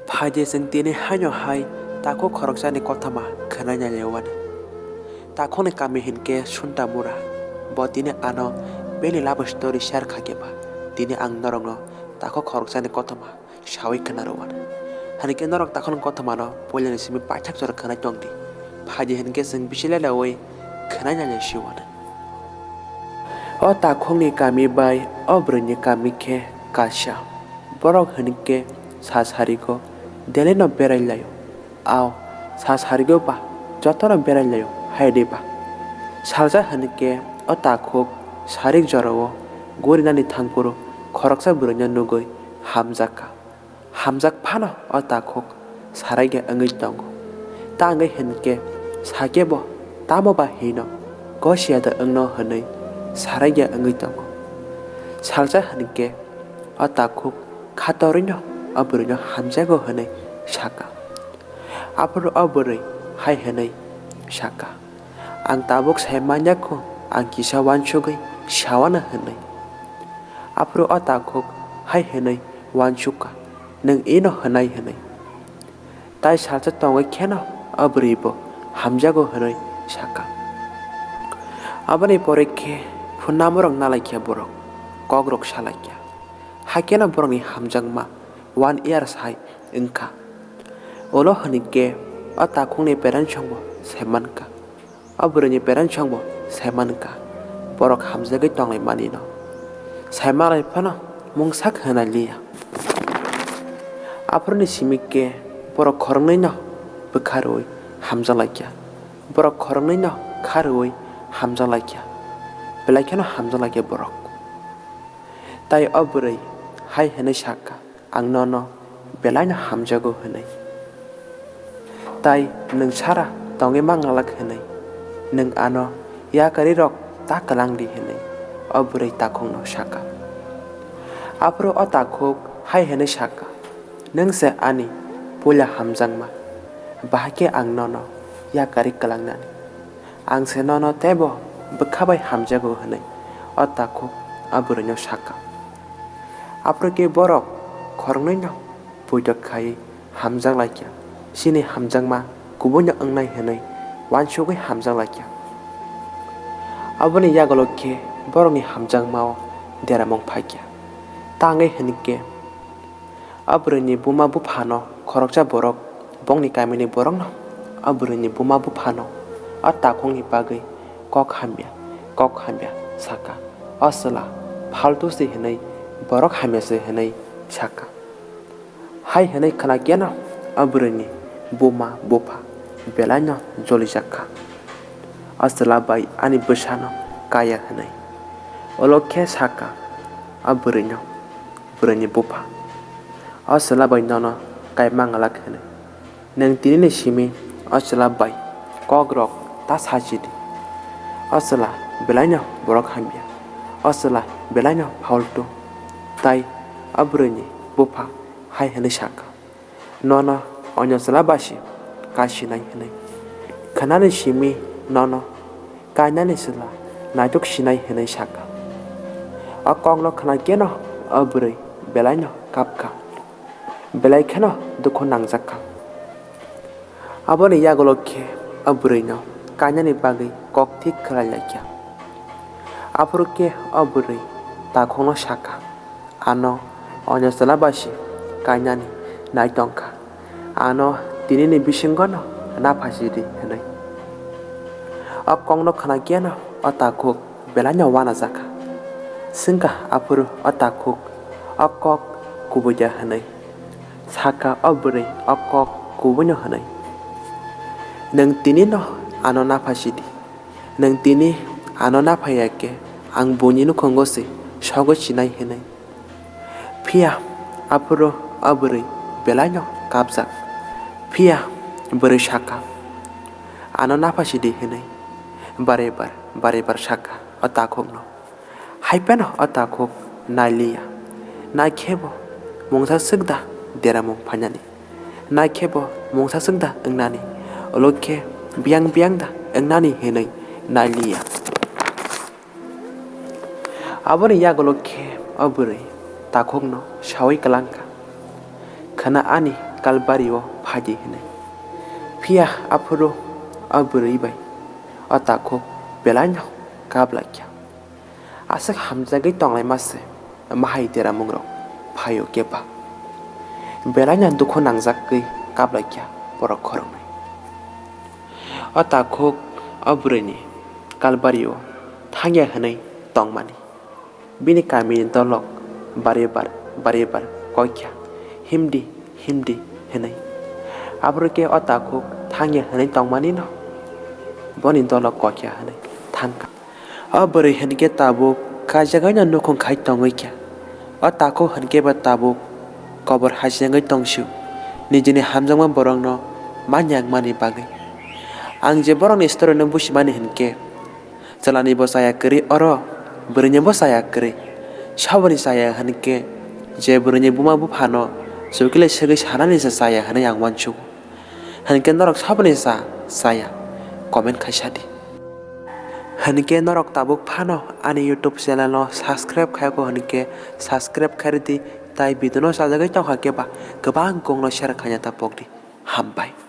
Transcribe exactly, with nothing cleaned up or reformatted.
Phaidi chwng tini haino hai takhuk khoroksani kothoma khwnai nai lai wani. Takhukni kami hinkhe Suntamura. Bo tini ano bini love story share kha khe ba. Tini ang norokno takhuk khoroksani kothoma sawi khna rw wani. Hinkhe norok takhukni kothomano puilani simi paithak jora khwnai tong di. Phaidi hinkhe chwng bisi lelaui khwnai nai lai si wani. O takhukni kami bai o bwrwini kami khe kaisa. Borok hinkhe sa sarigo Delhino berai laio. Ao, sa sarigo ba jotono berai laio hai de ba. Salsa hinkhe o takhuk sarik jorao gurinani thangphuru khoroksa bwrwino nugui hamjak kha. Hamjak phano o takhuk saraigya wngwi tongo. Ta wngwi hinkhe sakhe bo tamo ba hino gosiya da wngno hwnwi saraigya wngwi tongo. Salsa hinkhe o takhuk kha torwino o bwrwino hamjago hwnwi sakha. Aphuru o bwrwi hai hwnwi sakha, "Ang tabuk sai manya kho, ang kisa uansugwi sawano," hwnwi. Aphuru o takhuk hai hwnwi uansukha, "Nwng ino hwnai," hwnwi. Tai salsa tongwi kheno o bwrwibo hamjago hwnwi sakha. Aboni pore khe phunamorok nalaikha borok, kokrok salaikha. Haikhe no borokni hamjakma one year sai wngkha. Ulo hwnwi khe o takhukni parents rokbo sai mankha. O bwrwini parents rokbo sai mankha, borok hamjagwi tonglaimani no. Sai malai phano mungsa khwnai liya. Aphuruni simi khe borok khoroknwi no bwkha rwui hamjak laikha. Borok khoroknwi no kha rwui hamjak laikha. Belai kheno hamjak laikha borok. Tai o bwrwi hai hwnwi sakha, "Ang nono belaino hamjago," hwnwi. Tai nwng sara tongwi mangalak hwnwi, nwng ano yakarwi rok ta kwlang di hwnwi o bwrwi takhukno sakha. Aphuru o takhuk hai hwnwi sakha, "Nwng se ani puila hamjakma, bahai khe ang nono yakarwi kwlangnani. Ang se nono teibo bwkha bai hamjago," hwnwi o takhuk a bwrwino sakha. Aphuru khe borok khoroknwino puitok khaiwi hamjak laikha, chini hamjakma kubuino wngnai hwnwi uansugwi hamjak laikha. Aboni yagulo khe borokni hamjakmao deramung phaikha. Tangwi hwnkhe, a bwrwini buma buphano khoroksa borok bongni kamini borokno a bwrwini buma buphano a takhukni bagwi kok hamya, kok hamya sakha. O chwla phaltu se hwnwi, borok hamya se hwnwi sakha. Hai hwnwi khwnakheno a bwrwini buma bupha belaino jolijak kha. O chwla bai ani bwsano kaya hwnwi. Ulo khe sakha a bwrwino bwrwini bupha. O chwla bai nono kai mangalak hwnwi. Nwng tinini simi o chwla bai kok rok ta sachi di. O chwla belaino borok hamya. O chwla belaino phaltu. Tai o bwrwini bupha hai hwnwi sakha, "Nono onyo chwla bai se kasinai," hwnwi. Khwnani simi nono kainani chwla naitok sinai hwnwi sakha. O kokno khwnakheno o bwrwi belaino kapkha, belai kheno dukhu nangjakha. Aboni yagulo khe o bwrwino kainani bagwi kok thik khlai laikha. Aphuru khe o bwrwi takhukno sakha, "Ano onyo chwla bai se kainani nai tongkha. Ano tinini bisingono napha si di," hwnwi. O kokno khwnakheno o takhuk belaino uanajakha. Swngkha aphuru o takhuk o kok kubui da hwnwi. Sakha o bwrwi o kok kubuino hwnwi, "Nwng tinino ano napha si di. Nwng tini ano napha ya khe ang buini nukhungo se sogwi sinai," hwnwi. Phiya aphuru o bwrwi belaino kapjak. Phiya bwrwi sakha, "Ano napha si di," hwnwi bare bar, bare bar sakha o takhukno. Hai phano o takhuk nai liya. Nai khe bo mungsa swk da deramung phainani. Nai khe bo mungsa swk da wngnani. Ulo khe biyang biyang da wngnani hwnwi nai liya. Aboni yagulo khe o bwrwi takhukno sawi kwlangkha, "Khwna ani Kalbari o phaidi hinwi. Phiya aphuru o bwrwi bai o takhuk belaino kap lai kha. Aswk hamjagwi tonglaima se mahai deramungrok phaio keba. Belaino dukhu nangjagwi kap lai kha borok khoroknwi. O takhuk o bwrwini Kalbari o thangya hinwi tongmani. Bini kamini dolok bare bar bare bar koi kha, "Himdi, himdi," hinwi. Aphuru khe o takhuk thangya hinwi tongmani no boni dolok koi kha hinwi thang kha. O bwrwi hinkhe tabuk kaijakgwi no nukhung khai tongwi kha. O takhuk hinkhe bo tabuk kobor hachengwi tongsu, nijini hamjakma borokno manya wngmani bagwi. Ang je borokni story no buchimani hinkhe, chwlani bo chaya kwrwi oro, bwrwini bo chaya kwrwi. Saboni chaya hinkhe je bwrwini buma buphano chukile segwi sanani se chaya hinwi ang uansugo. Hinkhe norok saboni cha chaya comment khai sadi. Hinkhe norok tabuk phano ani YouTube channel no subscribe khayako hinkhe subscribe khairidi, tai video no chajagwi tongkha khe ba kwbang kokno share khaina ta pokdi. Hambai.